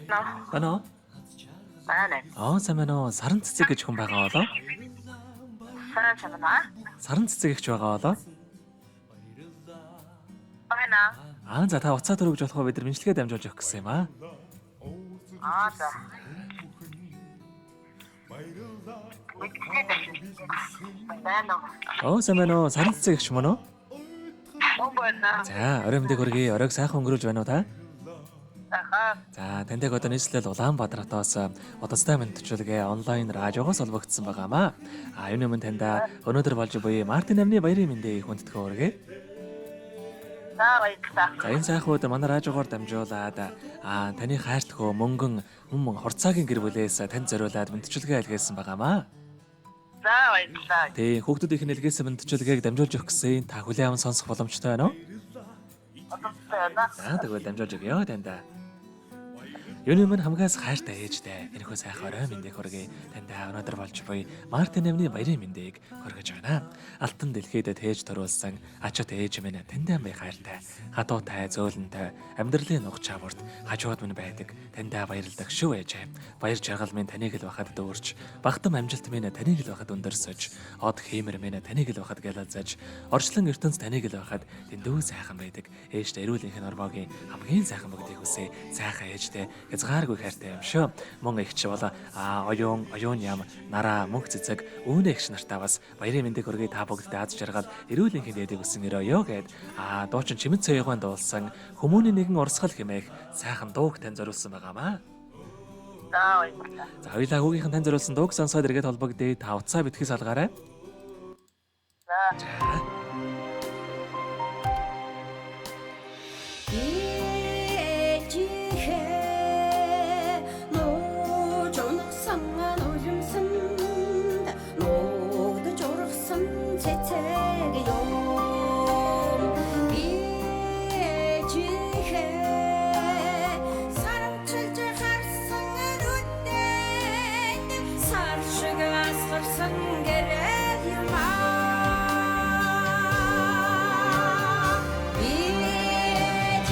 Байна уу? Байна. Аа, сайн байна уу? Саран цэцэг гэж хүн байгаа болоо? Сайн сайн байна. Саран цэцэг гэж байгаа болоо? Байна. Аа, за та уцаа төрөв гэж болох уу? Бид нар мэдлэгээ дамжуулж өгөх гэсэн юм аа. Аа за. Байна. Оо, сайн байна уу? Саран цэцэг гэж мөн үү? Мөн байна. За, орой мэндийг хүргэе. Оройг сайхан өнгөрүүлж байна уу та? Аха. За, таньдаг одоо нийслэл Улаанбаатар хотоос удацтай мэдчилгээ онлайн радиогоос холбогдсон байгаамаа. А юуны өмнө таньда өнөөдөр болж буй Мартин 8-ны баярын мэндийг хүндэтгэн хүргэе. За баярлалаа. За, энэ сайхан өдөр манай радиогоор дамжуулаад а таны хайрлах хөө мөнгөн мөн хурцаагийн гэр бүлээс танд зориулаад мэдчилгээ илгээсэн байгаамаа. За баярлалаа. Тий, хүүхдүүдийнх нь илгээсэн мэдчилгээг дамжуулж өгөх гэсэн та хүлээн аван сонсох боломжтой байна уу? Боломжтой байна. За, тэгвэл дамжуулж өгье таньда. Юуны өмнө хамгаас хайртай ээжтэй энэхүү сайхан орой мэндийг хүргэе. Таньда өнөөдөр болж буй Мартин 8-ны баярын мэндийг хүргэж байна. Алтан дэлхийд тээж төрүүлсэн ачат ээж минь таньдаа бай хайртай. Хадуутай, зөөлөнтэй, амьдралын нуг чаварт хажууд минь байдаг. Таньдаа баярладаг шүү ээжээ. Баяр жаргал минь таныг л бахад дүүрч, багтам амжилт минь таныг л бахад өндөрсөж, од хиймэр минь таныг л бахад гэлэлзэж, орчлон ертөнц таныг л бахад дэндүү сайхан байдаг. Ээжтэй эрүүлийнх нь орвоогийн хамгийн сайхан бүгдийг хүсье. Сайхан ээжтэй хязгааргүй хайртай юм шүү. Мөн эгч бол оюун, оюун ям, нараа, мөнх цэцэг, үүнэ эгч нартаа бас баярын мэндийг хүргэе. Та бүгдтэй аз жаргал эрүүлийнх нь дээдийг хүссэн өрөөё гэд дуучин Чимэд цоёгоон дуулсан хүмүүний нэгэн урсгал хэмээх сайхан дууг тань зориулсан байгаамаа. За баярлалаа. За хоёлаа хүүгийнх нь тань зориулсан дууг сонсоод эргээд холбогдъё. Та уцаа битгий салгаарай. За. За. Ээжийнхээ нууж унагсан нулимсанд нуугдаж ургасан цэцэг юм. Ээжийнхээ сарамчилж харсан нүдэнд сар шиг асгарсан гэрэл юм аа.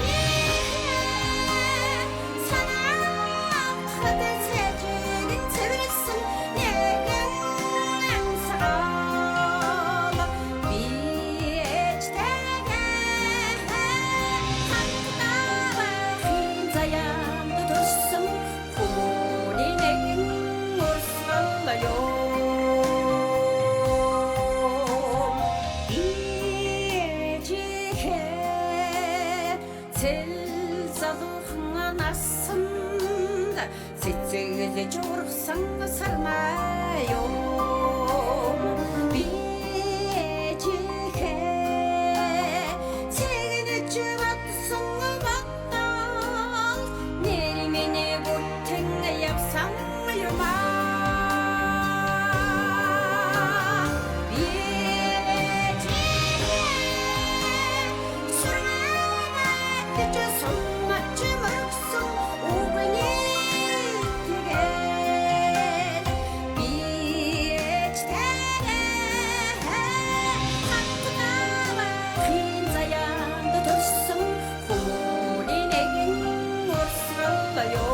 Ээжийнхээ санаатахад цэжигэн цэвэрлсэн нэгэн амьсгал. Би ээжтэйгээ хамтдаа байхын заяанд төрсөн хүмүүний нэгэн урсгал юм. Ээжийнхээ цэл залуухан насанд цэцэглэж ургасан сармай юм. Би ээжийнхээ цэгнэж бодсон бодол нэр миний бүтэн явсан юм аа. Би ээжийнхээ сургаалж суммач мөргсөн үгний тэгэл би ээжтэйгээ хамтдаа байхын заяанд төрсөн хүмүүний нэгэн урсгал юм.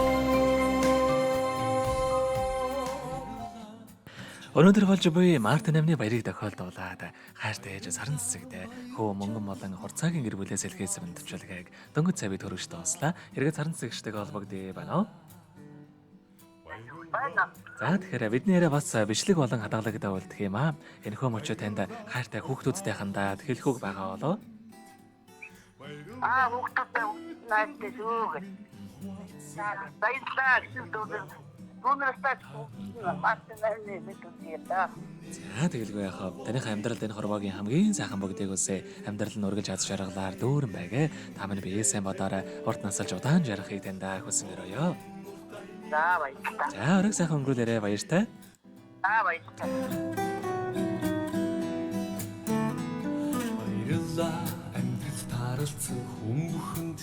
Өнөөдөр болж буй Мартин 8-ны баярыг тохиолдуулаад хайртай ээж саран цэцэгтэй хөө мөнгөн болон хурцаагийн гэр бүлээс илгээсэн мэдчилгээг дөнгөж цавийг төрөж дууслаа. Эргээд саран цэцэгчтэйг холбогдъё байна уу? Байна. За тэгэхээр бидний яриа бас бичлэг болон хадгалагдаа үлдэх юм аа. Энэхүү мөчөө танд хайртай хүүхдүүдтэй хандаад хэлэх үг байгаа болов уу? Аа хүүхдүүдтэй найзтай шүү гэж. За баярлалаа гэсэн дүүнер. Дүүнертэй Мартин 8-ны мэд үзье та. За тэгэлгүй яах вэ? Таных амьдралд энэ хорвоогийн хамгийн сайхан бүгдийг үсэ. Амьдрал нь үргэлж аз жаргалаар дүүрэн байгээ. Та минь бие сайн бодоорой. Урт насалж удаан жаргахыг таньда хүсэн өрөөё. За баярлалаа. За өрөг сайхан өнгөрүүлээрэй баяртай. За баярлалаа. Баярлалаа амьдрал тааралцсан хүн бүхэнд.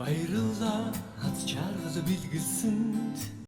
Баярлалаа аз жаргал бэлгэлсэнд.